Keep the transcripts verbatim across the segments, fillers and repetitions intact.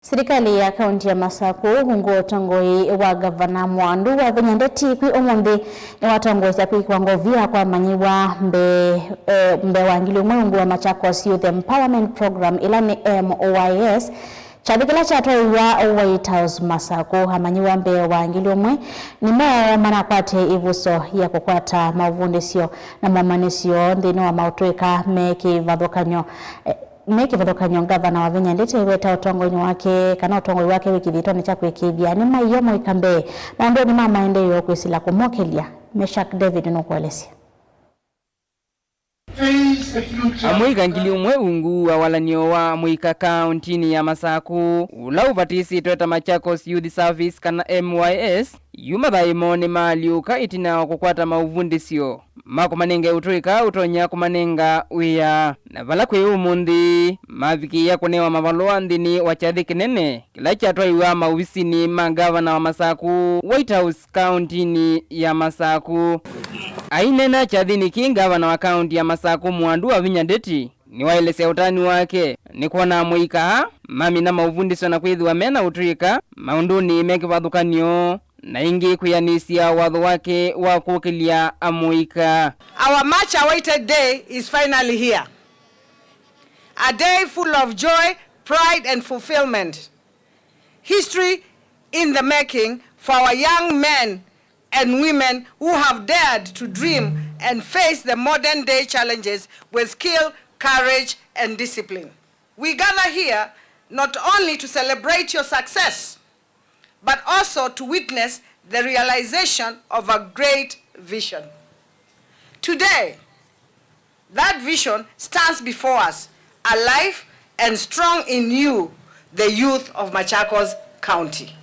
Silikalĩ ya kaunti ya Masaku, ungu wa ũtongoi wa Ngavana Mwandu Wavinya Ndeti, kwĩ ũmũnthĩ nĩwatongoesya kwĩkĩwa ngovia kwa amanyĩw'a mbee, eh, mbee wa ngili ũmwe ungu wa Machakos Youth Empowerment Program, ĩla nĩ M O Y S, kyathĩ kĩla kyatwaĩwa White House Masaku. Amanyĩw'a mbee wa ngili ũmwe nĩmo manakwatie ĩvuso ya kũkwata maũvundĩsyo na momanĩsyo nthĩnĩ wa maũtũĩka me kĩvathũkany'o, eh, me kĩvathũkany'o. Ngavana Wavinya Ndeti aiweta ũtongoinĩ wake kana ũtongoi wake wĩ kĩthitoni kya kwĩkĩĩthya nĩmaia mũika mbee maũndũnĩ ma maendeeo kwĩsĩla kũmokĩlya. Meshak David nũkũelesya. Amũika ngili ũmwe ungu wa walan'yo wa amũika kaũntinĩ ya Masaku, ũla ũvatĩsĩtwe ta Machakos Youth Service kana M Y S, yu mathaĩ moo nĩmaalyũka ĩtina wa kũkwata maũvundĩsyo ma kũmanenga ũtũĩka ũtonya kũmanenga wĩa. Na vala kwĩ ũmũnthĩ, mavikĩĩa kũnewa mavalũa nthĩnĩ wa kyathĩ kĩnene kĩla kyatwaiwa maovisinĩ ma ngavana wa Masaku, White House, kaũntinĩ ya Masaku. Aineena kyathĩnĩ kĩĩ, ngavana wa kaũnti ya Masaku Mwandu Wavinya Ndeti nĩwaelesya ũtanu wake nĩ kwona amũika aa mamina maũvundĩsyo na kwĩthĩwa me na ũtũĩka maũndũnĩ me kĩvathũkany'o, na ĩngĩ kwĩanĩsya watho wake wa kũkĩlya amũika. Our much awaited day is finally here. A day full of joy, pride and fulfillment. History in the making for our young men and women who have dared to dream and face the modern day challenges with skill, courage and discipline. We gather here not only to celebrate your success, but also to witness the realization of a great vision. Today, that vision stands before us, alive and strong in you, the youth of Machakos County.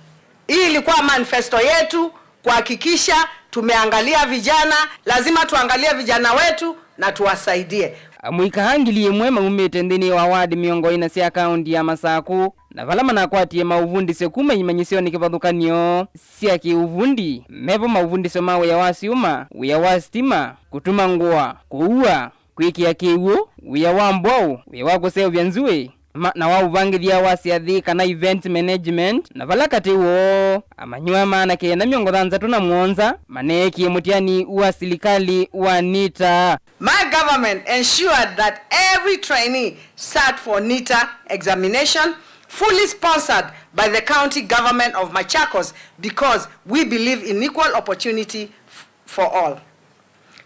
Hii ilikuwa manifesto yetu kuhakikisha tumeangalia vijana, lazima tuangalie vijana wetu na tuwasaidie. Amũika aa ngili ĩmwe maumĩte nthĩnĩ wa ward mĩongo ĩna sya kaũnti ya Masaku, na vala manakwatie maũvundĩsyo kuma imanyĩsyonĩ kĩvathũkany'o sya kĩũvundi. Mevo maũvundĩsyo ma wĩa wa syũma, wĩa wa sitima, kũtuma ngũa, kũua, kwĩkĩa kĩw'ũ, wĩa wa mbwaũ, wĩa wa kũseũvya nzũĩ, ma, na wa ũvangĩthya wa syathĩ kana event management, na vala katĩ woo amanyĩw'a maana kenda mĩongo thanthatũ na mũonza maneekie mũtiani wa silikalĩ wa NITA. My government ensured that every trainee sat for NITA examination, fully sponsored by the county government of Machakos, because we believe in equal opportunity f-, for all.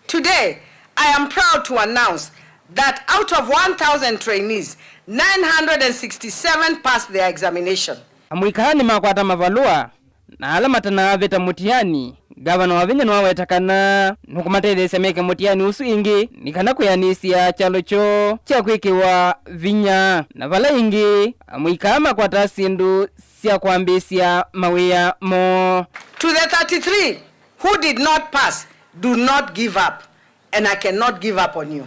Today, I am proud to announce that out of one thousand trainees, nine hundred and sixty-seven passed their examination. Amũika aa nĩmakwata mavalũa, na ala matanaavĩta mũtiani, Ngavana Wavinya nĩwaweta kana nũkũmatetheesya meke mũtiani ũsu ĩngĩ nĩ kana kwĩanĩsya kyalo kyoo kya kwĩkĩwa vinya. Na vala ĩngĩ, amũika aa makwataa syĩndũ sya kwambĩĩsya mawĩa moo. To the thirty-three who did not pass, do not give up, and I cannot give up on you.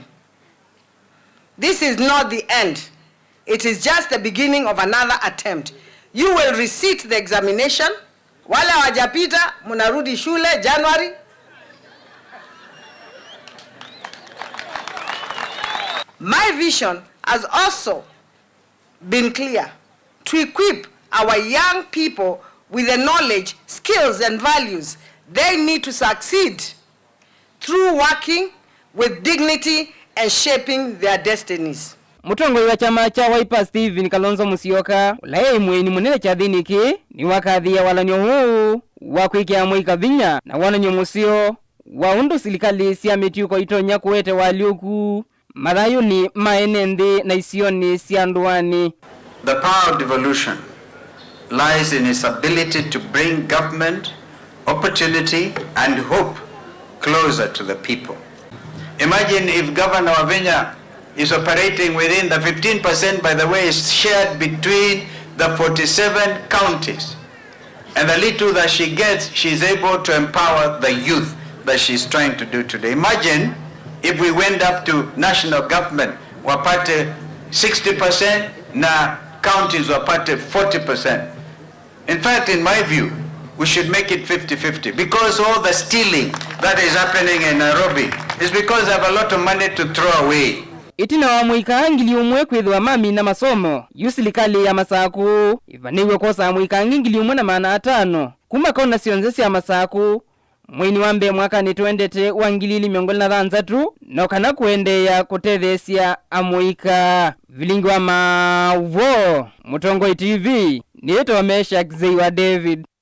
This is not the end. It is just the beginning of another attempt. You will resit the examination. Wale hawajapita, mnarudi shule January. My vision has also been clear, to equip our young people with the knowledge, skills and values they need to succeed through working with dignity and shaping their destinies. Mũtongoi wa kyama kya Wiper Stephen Kalonzo Musyoka, ũla eĩ mũeni mũnene kyathĩnĩ kĩĩ, nĩwakathĩĩa walan'yo ũũ wa kwĩkĩa amũika vinya na wonany'o mũseo wa ũndũ silikalĩ sya mĩtuĩko itonya kũete walyũku mathayũnĩ ma ene nthĩ na isionĩ sya ndũanĩ. The power of devolution lies in its ability to bring government, opportunity and hope closer to the people. Imagine if Governor Wavinya is operating within the fifteen percent, by the way, is shared between the forty-seven counties. And the little that she gets, she's able to empower the youth that she's trying to do today. Imagine if we went up to national government, wapate sixty percent na counties wapate forty percent. In fact, in my view, we should make it fifty fifty, because all the stealing that is happening in Nairobi is because they have a lot of money to throw away. Ĩtina wa amũika ngili ũmwe kwĩthĩwa mamina masomo, yu silikalĩ ya Masakũ ĩvanĩw'e kwosa amũika angĩ ngili ũmwe na maana atano kuma kaũnĩ syonthe sya Masakũ mweinĩ wa mbee mwakanĩ twendete wa ngili ili mĩongo ĩlĩ na thanthatũ, no kana kũendeea kũtetheesya amũika. Vilingi wa maũvoo, Mũtongoi T V, nĩĩtawa Meshack Zei wa David.